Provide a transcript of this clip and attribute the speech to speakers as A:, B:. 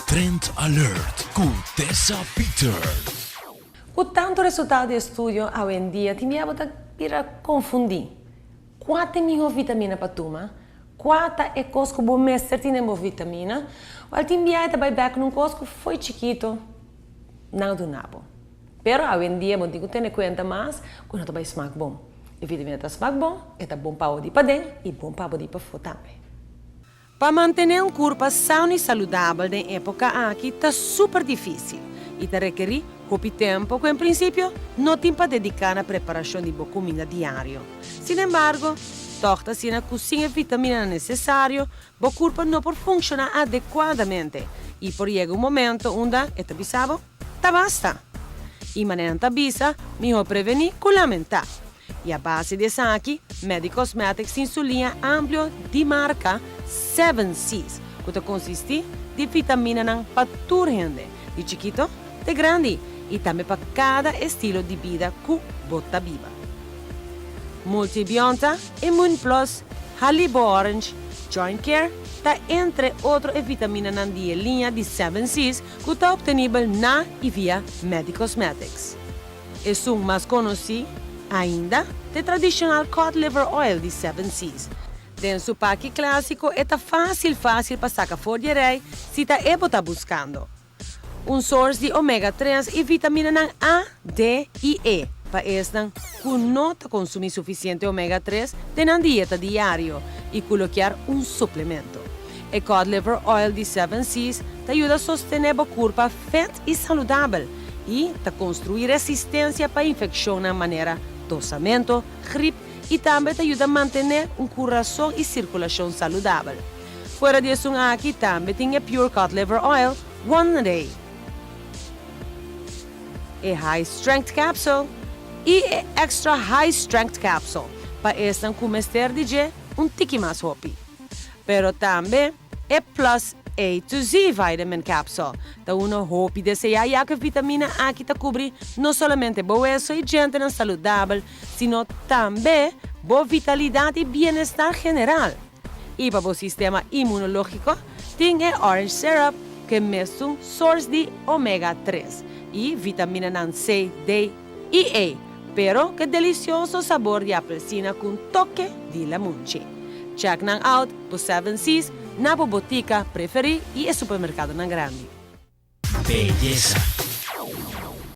A: Trend Alert ku Tessa Peters.
B: Ku tantu resultado di estudio awendia tin bia bo ta bira konfundí. Kua ta e mihó vitamina pa tuma? Kua ta e kos ku bo mester tin den bo vitamina? Wèl tin bia e ta bai bèk na un kos ku fo'i chikitu nan a duna bo. Pero awendia bo tin ku tene kuenta mas ku no ta bai smak bon. E vitamina ta smak bon, e ta bon pa bo di paden i bon pa bo di pafó tambe. Pa mantené un kurpa sano i saludabel den époka aki ta super difísil i ta rekerí hopi tempu ku en prinsipio no tin pa dediká na preparashon di bo kuminda diario. Sinembargo, tòg ta asina ku sin e vitaminanan nesesario, bo kurpa no por funshoná adekuadamente i por yega un momento unda e ta bisa bo, Ta basta! I manera nan ta bisa, mihó prevení ku lamentá. I a base di esaki, Medicosmetics tin su liña amplio di marka Seven Seas, ku ta konsistí di vitaminanan pa tur hende, di chikito te grandi, i tambe pa kada estilo di bida ku bo ta biba. Multibionta, Immune Plus, Halibo Orange, Joint Care ta entre otro e vitaminanan di e liña di Seven Seas ku ta optenibel na i via Medicosmetics. Esun mas konosí ainda ta e tradishonal cod liver oil di Seven Seas. Den su paki klásiko e ta fásil fásil pa saka for di e rei si ta e bo ta buskando. Un source di omega tres i vitaminanan A, D i E pa esnan ku no ta konsumí sufisiente omega tres den nan dieta diario i ku lo kier un suplemento. E cod liver oil di Seven Seas ta yuda sostené bo kurpa fèt i saludabel i ta konstruí resistensia pa infekshonnan manera tosamento, grip i tambe ta yuda mantené un kurason i sirkulashon saludabel. Fuera di esun aki tambe tin e Pure Cod Liver Oil One a Day, e High Strength Capsule i e Extra High Strength Capsule pa esnan ku mester di dje un tiki mas hopi. Pero tambe e Plus A to Z Vitamin Capsule ta uno hopi deseá ya ku e vitamina aki ta kubri no solamente bo weso i djentenan saludabel, sino tambe bo vitalidat i bienestar general. I pa bo sistema imunológiko tin e Orange Syrup ku e mesun source di omega tres i vitaminanan C, D i E, pero ku e delisioso sabor di apelsina ku un toke di lamunchi. Check nan out bo Seven Seas na bo botika preferí i e supermerkadonan grandi.
A: Beyesa.